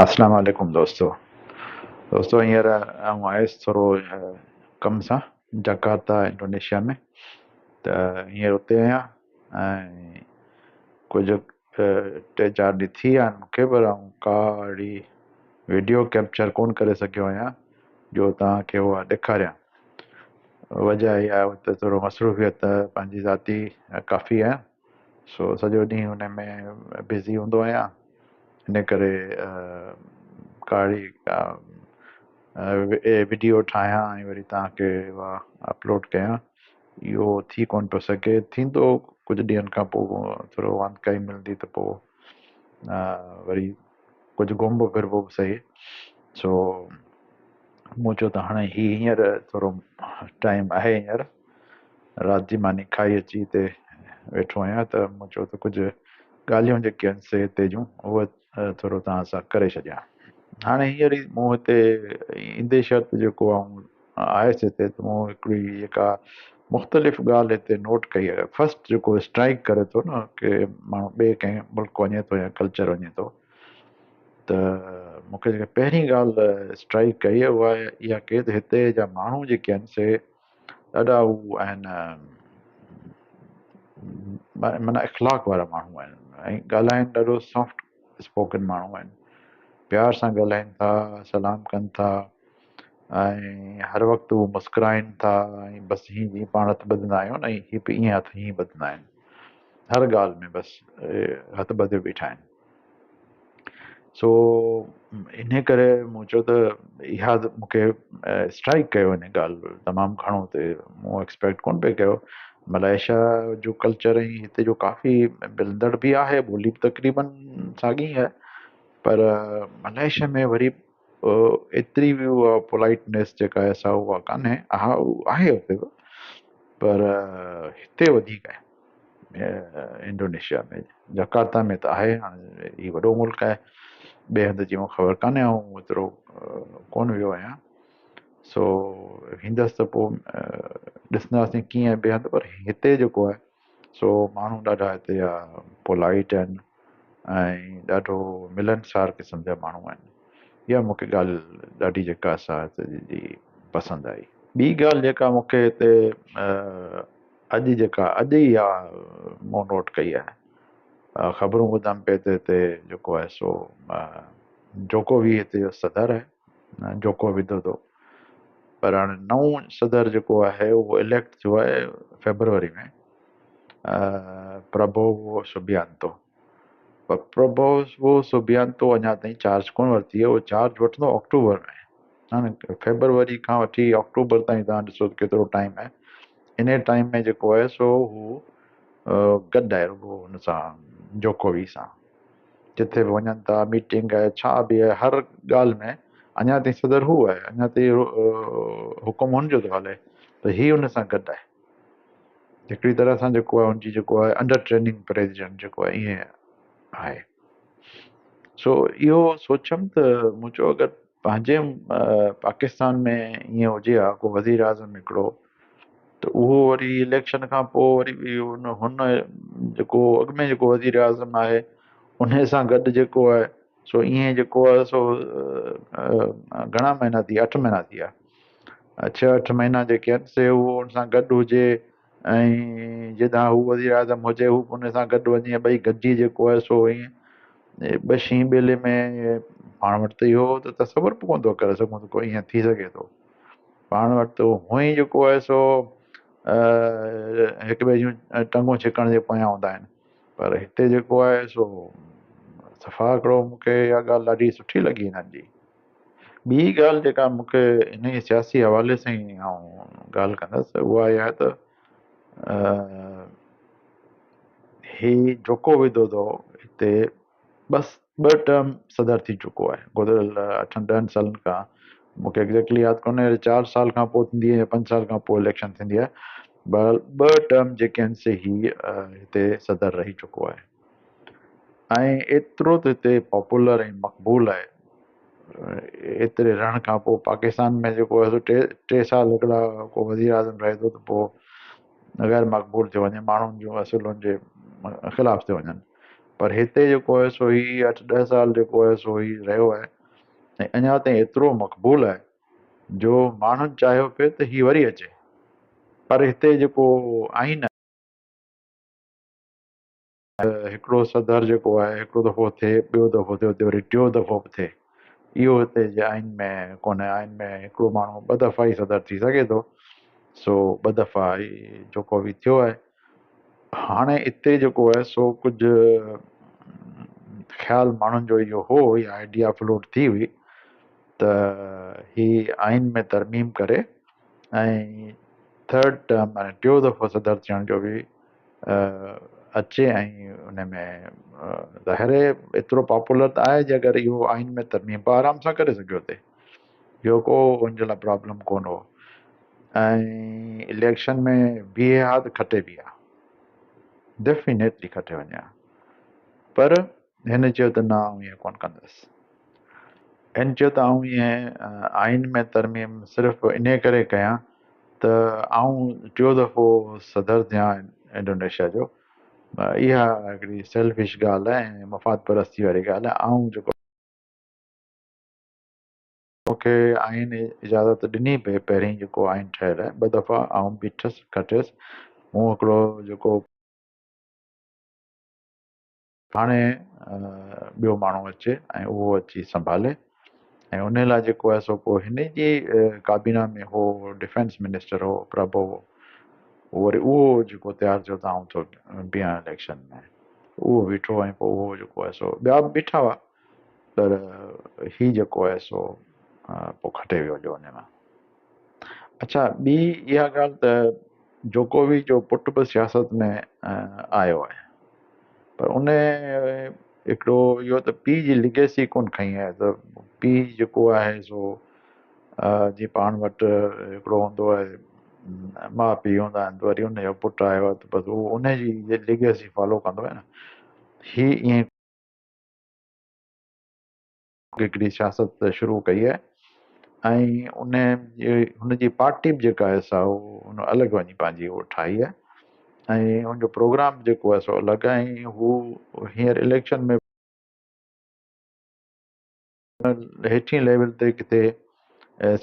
اسلام عليڪم دوستو دوستو هينئر آئون آيس ٿورو ڪم سان جاڪارتا انڊونيشيا ۾ ته هينئر اتي آهيان ۽ ڪجهه ٽي چار ڏينهن ٿي ويا آهن مونکي پر آئون ڪا اهڙي ويڊيو ڪيپچر ڪون ڪري سگهيو آهيان جو توهان کي اها ڏيکاريان وجه اها آهي ته ٿورو مصروفيت پنهنجي ذاتي ڪافي آهي سو سڄو ڏينهن ان ۾ بزي هوندو آهيان ان ڪري ڪا اهڙي وڊيو ٺاهيان ۽ وري توهان کي اها اپلوڊ ڪيان اهو ٿي ڪونه پيو سگهي ٿيندو ڪجهه ڏينهن کان پوءِ ٿورو واندڪائي ملندي ته پوءِ وري ڪجهه گهمبو ڦربو به سهي سو مون چيو ته هاڻي هي هينئر ٿورو ٽائيم آهي هينئر رات جي ماني کائي اچي هتي ويٺو آهيان ته مون چيو ته ڪجهه ڳالهيون جيڪي آهن سي هتي جون اهي ٿورو توهان سان ڪري ڇڏيان. هاڻي هينئر ئي مون هتي ايندي شرط جيڪو آئون آيس هتي ته مون هڪڙي جيڪا مختلف ڳالهه هتي نوٽ ڪئي آهي فرسٽ جيڪو اسٽرائيڪ ڪري ٿو نه ڪي ماڻهو ٻئي ڪنهن ملڪ وڃي ٿو يا ڪلچر وڃي ٿو ته مون کي جيڪا پهرين ڳالهه اسٽرائيڪ ڪئي آهي اها اها ڪئي ته هتي جا ماڻهو جيڪي آهن سي ڏاڍا هو آهن معنيٰ اخلاق وارا ماڻهو آهن ۽ ڳالهائين ڏاڍو سافٽ اسپوڪن ماڻهو آهن پيار سان ڳالهائين ٿا سلام ڪن ٿا ۽ هر وقت هو مسڪرائين ٿا ۽ بس هيئن جيئن پاڻ هٿ ٻڌندا آهيون نه هي به ائين هٿ هيئن ٻڌندا آهن هر ڳالهه ۾ بس هٿ ٻڌيو بيٺا آهن سو انهي ڪري مون چيو ته اها مون کي اسٽرائيڪ ڪيو ان ڳالهه تمام گهڻو تي مون ايڪسپيڪٽ ڪونه پئي ڪيو ملائيشيا جو ڪلچر ۽ هتي جو ڪافي ملندڙ به آهي ٻولي به تقريبن ساڳي آهي پر ملائيشيا ۾ وري ايتري به اها پولائيٽنيس جيڪا آهي سا اها ڪانهي ها آهي اتي به پر هتي وڌيڪ آهي انڊونيشيا ۾ جڪارتا ۾ ته آهي هاڻي هي وڏو ملڪ آهي ٻئي هنڌ جي مونکي خبر ڪانهي آئون ايترو ڪونه ويو آهيان سو ويندس ته پوء ڏسنداسين ڪيئن آهي ٻئي هنڌ پر هتي جيڪو آهي سو ماڻهو ڏاڍا هتي جا پولائيٽ آهن ۽ ڏاڍو ملنسار قسم جا ماڻهو آهن اها مونکي ڳالهه ڏاڍي جيڪا سا هتي جي پسند آئي. ٻي ڳالهه جيڪا مونکي هتي اڄ جيڪا اڄ ئي اها مون نوٽ ڪئي آهي خبرون ٻڌم پئي ته هتي جيڪو آهي سو جوڪو وي هتي جو صدر آهي جوڪو ودودو پر هاڻي نئون صدر جيڪو آهي اهو اليڪٽ ٿيو آهي فيبروري ۾ پرڀوو سبيانتو پر پرڀوو سبيانتو اڃا تائين چارج ڪونه ورتي آهي اهو چارج وٺندو آڪٽوبر ۾ هاڻي فيبروري کان وٺي آڪٽوبر تائين تهان ڏسو ته ڪيترو ٽائيم آهي انهي ٽائيم ۾ جيڪو آهي سو هو گڏ آهي رڳو هن سان جوڪووي سان جتي به وڃن ٿا ميٽنگ آهي ڇا به آهي هر ڳالهه ۾ اڃا تائين صدر هو آهي اڃا تائين حڪم هن جو ٿو هلي ته هي هن سان گڏ آهي هڪڙي طرح سان جيڪو آهي هن جي جيڪو آهي انڊر ٽريننگ پريزيڊنٽ جيڪو آهي ائين آهي سو اهو سوچيم ته مون چيو اگر پنهنجي پاڪستان ۾ ائين هجي ها ڪو وزير اعظم هڪڙو ته اهو وري اليڪشن کان پوء وري به هن جيڪو اڳ ۾ جيڪو وزير اعظم آهي ان سان گڏ جيڪو آهي سو ائين جيڪو آهي سو گهڻا مهينا ٿي ويا اٺ مهينا ٿي ويا ڇهه اٺ مهينا جيڪي آهن سي اهو ان سان گڏ هجي ۽ جيڏانهن هو وزيراعظم هجي هو به ان سان گڏ وڃي ٻئي گڏجي جيڪو آهي سو ائين ٻه شينهن ٻيلي ۾ پاڻ وٽ ته اهو ته تصور به ڪونه ٿو ڪري سگهون ته ڪو ائين ٿي سگهي ٿو پاڻ وٽ ته هونئن ئي جيڪو آهي سو هڪ ٻئي جون ٽنگون ڇڪڻ جي پويان هوندا آهن پر هتي جيڪو آهي سو صفا هڪڙو مون کي اها ڳالهه ڏاڍي سٺي لڳي هنن جي. ٻي ڳالهه جيڪا مون کي انهيء سياسي حوالي سان ئي آئون ڳالهه ڪندس اها اها آهي ته هي جوڪو ودودو هتي بس ٻه ٽرم صدر ٿي چڪو آهي گذريل اٺن ڏهن سالن کان مون کي ايگزيڪٽلي ياد ڪونهي چار سال کان پوء ٿيندي آهي يا پنج سال کان پوء اليڪشن ٿيندي آهي بهرحال ٻه ٽرم جيڪي آهن سي هي هتي صدر رهي چڪو آهي ۽ ايترو ته هتي پاپولر ۽ مقبول آهي ايتري رهڻ کان پوء پاڪستان ۾ جيڪو آهي سو ٽي ٽي سال هڪڙا ڪو وزير اعظم رهي ٿو ته پوء غير مقبول ٿيو وڃي ماڻهن جون اصل ان جي خلاف ٿيو وڃن پر هتي جيڪو آهي سو هي اٺ ڏهه سال جيڪو آهي سو هي رهيو آهي ۽ اڃا تائين ايترو مقبول آهي جو ماڻهن چاهيو پئي ته هي وري اچي پر هتي جيڪو آئين هڪڙو صدر جيڪو آهي هڪڙو دفعو ٿئي ٻيو دفعو ٿئي اتي وري ٽيو دفعو به ٿئي اهو هتي جي آئين ۾ ڪونهي آئين ۾ هڪڙو ماڻهو ٻه دفعا ئي صدر ٿي سگهي ٿو سو ٻه دفعا ئي جيڪو به ٿيو آهي هاڻي اتي جيڪو آهي سو ڪجهه خيال ماڻهن جو اهو هو يا آئيڊيا فلوٽ ٿي هئي ته هي آئين ۾ ترميم ڪري ۽ ٿرڊ ٽرم معني ٽيو دفعو صدر ٿيڻ جو به اچي ۽ ان ۾ ظاهر آهي ايترو پاپولر ته آهي جي اگر اهو آئين ۾ ترميم به آرام سان ڪري سگهيو ٿي اهو ڪو ان جي لاء پرابلم ڪونه هو ۽ اليڪشن ۾ بيهي ها ته کٽي به ها ڊيفينيٽلي کٽي وڃي ها پر هن چيو ته نه آئون ائين ڪونه ڪندس هن چيو ته آئون ائين آئين ۾ ترميم صرف انهيء ڪري ڪيان ته آئون ٽيون دفعو صدر ٿيان انڊونيشيا جو. اها هڪڙي سيلفش ڳالهه آهي ۽ مفاد پرستي واري ڳالهه آهي. آئون جيڪو. مون کي آئين اجازت ڏني پئي پهرين جيڪو آئين ٺهيل آهي ٻه دفعا آئون بيٺس کٽيس مون هڪڙو جيڪو. هاڻي ٻيو ماڻهو اچي ۽ اهو اچي سنڀالي ۽ ان لاء جيڪو آهي سو پوء هن جي ڪابينا ۾ هو ڊفينس منسٽر هو پرڀو وري اهو جيڪو تيار ٿيو ته آئون ٿو بيهان اليڪشن ۾ اهو بيٺو ۽ پوء اهو جيڪو آهي سو ٻيا به بيٺا هئا پر هي جيڪو آهي سو پوء کٽي ويو جو ان مان اڇا ٻي اها ڳالهه ته جوڪووي جو پٽ به سياست ۾ آيو آهي پر ان هڪڙو اهو ته پيء جي ليگيسي ڪونه کنئي آهي ته پيء جيڪو آهي سو جيئن پاڻ وٽ هڪڙو هوندو آهي ماء پيء هوندا آهن ته وري ان جو پٽ آيو آهي ته بس اهو ان جي ليگيسي فالو ڪندو آهي نه هي ائين هڪڙي سياست شروع ڪئي آهي ۽ ان جي هن جي پارٽي به جيڪا آهي سا ان الڳ وڃي پنهنجي اهو ٺاهي آهي ۽ ان جو پروگرام به جيڪو آهي سو الڳ آهي ۽ هو هينئر اليڪشن ۾ هيٺين ليول تي ڪٿي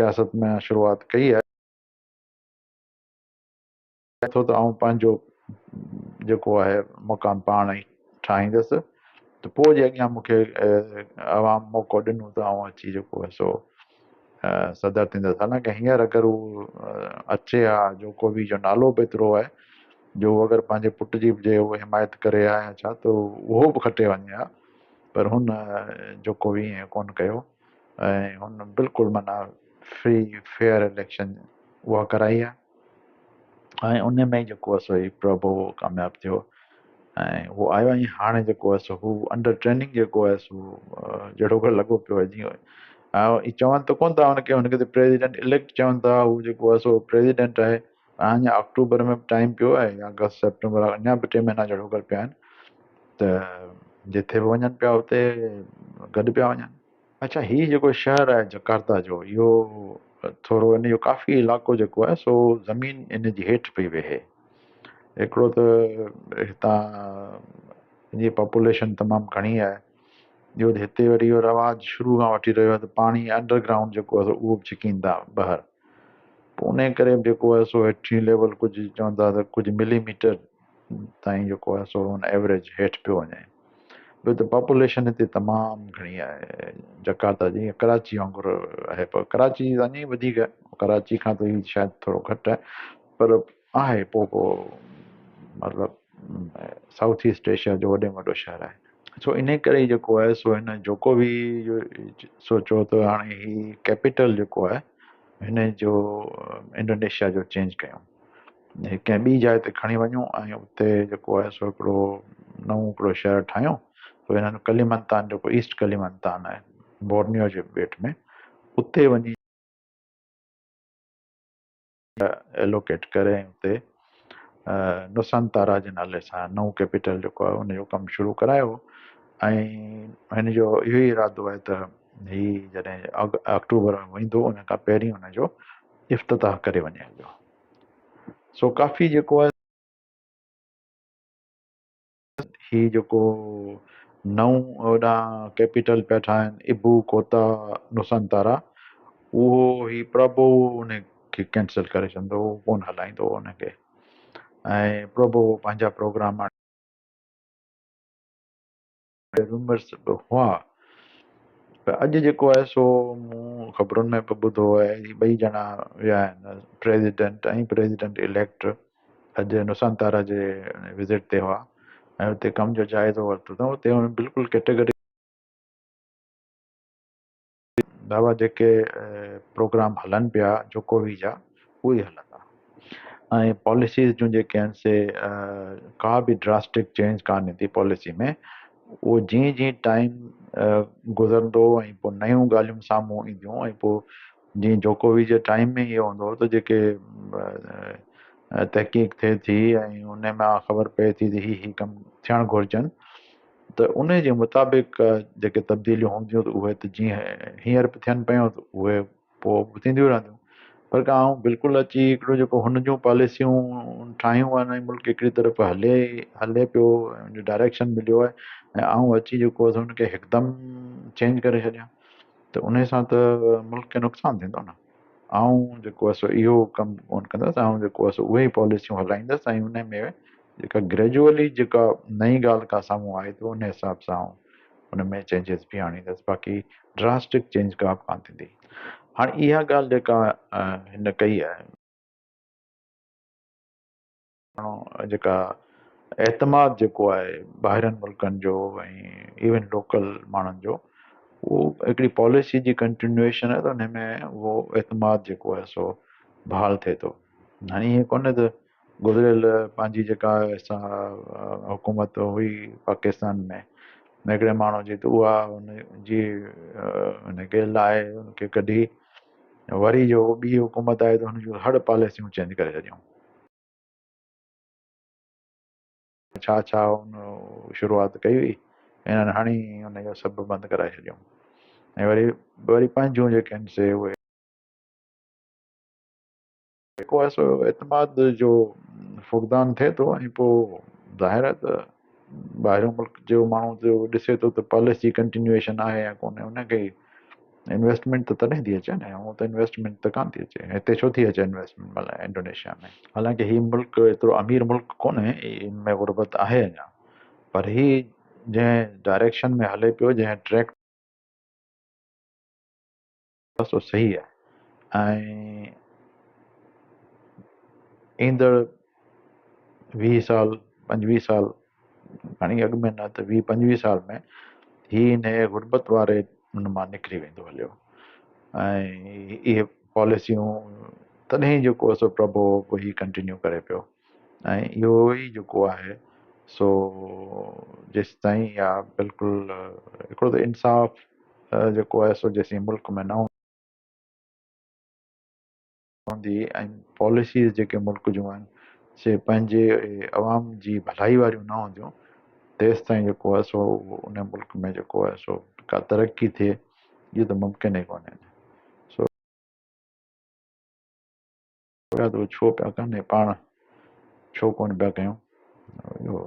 سياست ۾ شروعات ڪئي آهي. ٿو ته آئون پنهنجو جيڪو آهي مقام پاڻ ئي ٺاهيندس ته پوء جي اڳيان مون کي عوام موقعو ڏنو ته آئون اچي جيڪو آهي سو صدر ٿيندس حالانڪه هينئر اگر هو اچي ها جوڪووي جو نالو به ايترو آهي جو هو اگر پنهنجي پٽ جي به جي هو حمايت ڪري ها يا ڇا ته اهو به کٽي وڃي ها پر هن جوڪووي ائين ڪونه ڪيو ۽ هن بلڪل معنيٰ فري فيئر اليڪشن اها ڪرائي آهي ۽ ان ۾ جيڪو آهي سو هي پرڀو ڪامياب ٿيو ۽ هو آيو ۽ هاڻي جيڪو آهي سو هو انڊر ٽريننگ جيڪو آهي سو جهڙو ڪر لڳو پيو آهي جيئن ۽ چون ته ڪونه ٿا هن کي هن کي ته پريزيڊنٽ اليڪٽ چون ٿا هو جيڪو آهي سو پريزيڊنٽ آهي اڃا آڪٽوبر ۾ به ٽائيم پيو آهي آگسٽ سيپٽمبر اڃا به ٽي مهينا جهڙو ڪر پيا آهن ته جتي به وڃن پيا اتي گڏ پيا وڃن اڇا هي جيڪو شهر آهي جڪارتا جو اهو ٿورو ان جو ڪافي علائقو جيڪو آهي سو زمين ان جي هيٺ پئي ويهي هڪڙو ته هتان جي پاپوليشن تمام گهڻي آهي ٻيو ته هتي وري اهو رواج شروع کان وٺي رهيو آهي ته پاڻي انڊر گرائونڊ جيڪو آهي سو اهو به ڇڪين ٿا ٻاهر پوء ان ڪري به جيڪو آهي سو هيٺين ليول ڪجهه چون ٿا ته ڪجهه ملي ميٽر تائين جيڪو آهي سو ان ايوريج هيٺ پيو وڃي ٻيو ته پاپوليشن هتي تمام گهڻي آهي جڪارتا جي ڪراچي وانگر آهي پر ڪراچي جي اڃا ئي وڌيڪ آهي ڪراچي کان ته هي شايد ٿورو گهٽ آهي پر آهي پوء پوء مطلب سائوٿ ايسٽ ايشيا جو وڏي ۾ وڏو شهر آهي سو ان ڪري جيڪو آهي سو هن جوڪو به سوچيو ته هاڻي هي ڪيپيٽل جيڪو آهي هن جو انڊونيشيا جو چينج ڪيون ڪنهن ٻي جاء تي کڻي وڃون ۽ اتي جيڪو آهي سو هڪڙو نئون هڪڙو شهر ٺاهيون پوء هنن ڪليمنتان جيڪو ايسٽ ڪليمنتان آهي بورنيو جي ٻيٽ ۾ اتي وڃي ايلوڪيٽ ڪري ۽ اتي نوسانتارا جي نالي سان نئون ڪيپيٽل جيڪو آهي ان جو ڪم شروع ڪرايو ۽ هن جو اهو ئي ارادو آهي ته هي جڏهن آڪٽوبر ۾ ايندو ان کان پهرين ان جو افتتاح ڪري وڃي هليو سو ڪافي جيڪو آهي هي جيڪو نئون هوڏانهن ڪيپيٽل پيا ٺاهن ابو ڪوتا نوسانتارا اهو هي پرڀو ان کي ڪينسل ڪري ڇڏندو اهو ڪونه هلائيندو ان کي ۽ پرڀو پنهنجا پروگرام رومرس به هئا پر اڄ جيڪو آهي سو مون خبرن ۾ به ٻڌو آهي هي ٻئي ڄڻا ويا آهن پريزيڊنٽ ۽ پريزيڊنٽ اليڪٽ اڄ نوسانتارا جي وزٽ تي هئا ۽ اتي ڪم جو جائزو ورتو اٿئون اتي هن بلڪل ڪيٽيگري بابا جيڪي پروگرام هلن پيا جوڪووي جا اهي هلندا ۽ پاليسيز جون جيڪي آهن سي ڪا به ڊراسٽڪ چينج ڪانه ايندي پاليسي ۾ اهو جيئن جيئن ٽائيم گذرندو ۽ پوء نيون ڳالهيون سامهون اينديون ۽ پوء جيئن جوڪووي جي ٽائيم ۾ اهو هوندو هو ته جيڪي تحقيق ٿئي ٿي ۽ ان مان خبر پئي ٿي ته هي هي ڪم ٿيڻ گهرجن ته انهي جي مطابق جيڪي تبديليون هونديون ته اهي ته جيئن هينئر به ٿين پيون ته اهي پوء به ٿينديون رهنديون پر ڪا آئون بلڪل اچي هڪڙو جيڪو هن جون پاليسيون ٺاهيون آهن ۽ ملڪ هڪڙي طرف هلي هلي پيو ۽ ان جو ڊائريڪشن مليو آهي ۽ آئون اچي جيڪو آهي ان کي هڪدم چينج ڪري ڇڏيان ته انهي سان ته ملڪ کي نقصان ٿيندو نه. آئون جيڪو آهي سو اهو ڪم ڪونه ڪندس آئون جيڪو آهي سو اهي ئي پاليسيون هلائيندس ۽ ان ۾ جيڪا گريجوئلي جيڪا نئين ڳالهه ڪا سامهون آئي ته ان حساب سان آئون ان ۾ چينجز به آڻيندس باقي ڊراسٽڪ چينج ڪا به ڪانه ٿيندي هاڻي اها ڳالهه جيڪا هن ڪئي آهي. جيڪا اعتماد جيڪو آهي ٻاهرين ملڪن جو ۽ ايون لوڪل ماڻهن جو اهو هڪڙي پاليسي جي ڪنٽينيوئيشن آهي ته ان ۾ اهو اعتماد جيڪو آهي سو بحال ٿئي ٿو هاڻي ائين ڪونهي ته گذريل پنهنجي جيڪا اسان حڪومت هئي پاڪستان ۾ هڪڙي ماڻهو جي ته اها ان جي ان کي لاهي ان کي ڪڍي وري جو ٻي حڪومت آئي ته هن جون هڙ پاليسيون چينج ڪري ڇڏيون. ڇا ڇا ان شروعات ڪئي هئي هنن هڻي ان جو سڀ بند ڪرائي ڇڏيو ۽ وري وري پنهنجون جيڪي آهن سي اهي جيڪو آهي سو اعتماد جو فقدان ٿئي ٿو ۽ پوء ظاهر آهي ته ٻاهريون ملڪ جو ماڻهو جو ڏسي ٿو ته پاليسي ڪنٽينيوئيشن آهي يا ڪونهي ان کي انويسٽمينٽ ته تڏهن ٿي اچي نه هونء ته انويسٽمينٽ ته ڪانه ٿي اچي هتي ڇو ٿي اچي انويسٽمينٽ مطلب انڊونيشيا ۾ حالانڪه هي ملڪ ايترو امير ملڪ ڪونهي ان ۾ غربت آهي اڃا پر هي جنهن ڊائريڪشن ۾ هلي پيو جنهن ٽريڪ سو صحيح آهي ۽ ايندڙ 20 سال 25 سال گهڻي اڳ ۾ نه ته 20 25 سال ۾ هي انهيء غربت واري ان مان نڪري ويندو هليو ۽ اهي پاليسيون تڏهن ئي جيڪو سو پرڀو هي ڪنٽينيو ڪري پيو ۽ اهو ئي جيڪو آهي سو جيستائين يا بلڪل هڪڙو ته انصاف جيڪو آهي سو جيسين ملڪ ۾ نه هوندي ۽ پاليسيز جيڪي ملڪ جون آهن سي پنهنجي عوام جي ڀلائي واريون نه هونديون تيستائين جيڪو آهي سو ان ملڪ ۾ جيڪو آهي سو ڪا ترقي ٿئي اهو ته ممڪن ئي ڪونهي سو ڇو پيا ڪن ۽ پاڻ ڇو ڪونه پيا ڪيون اهو.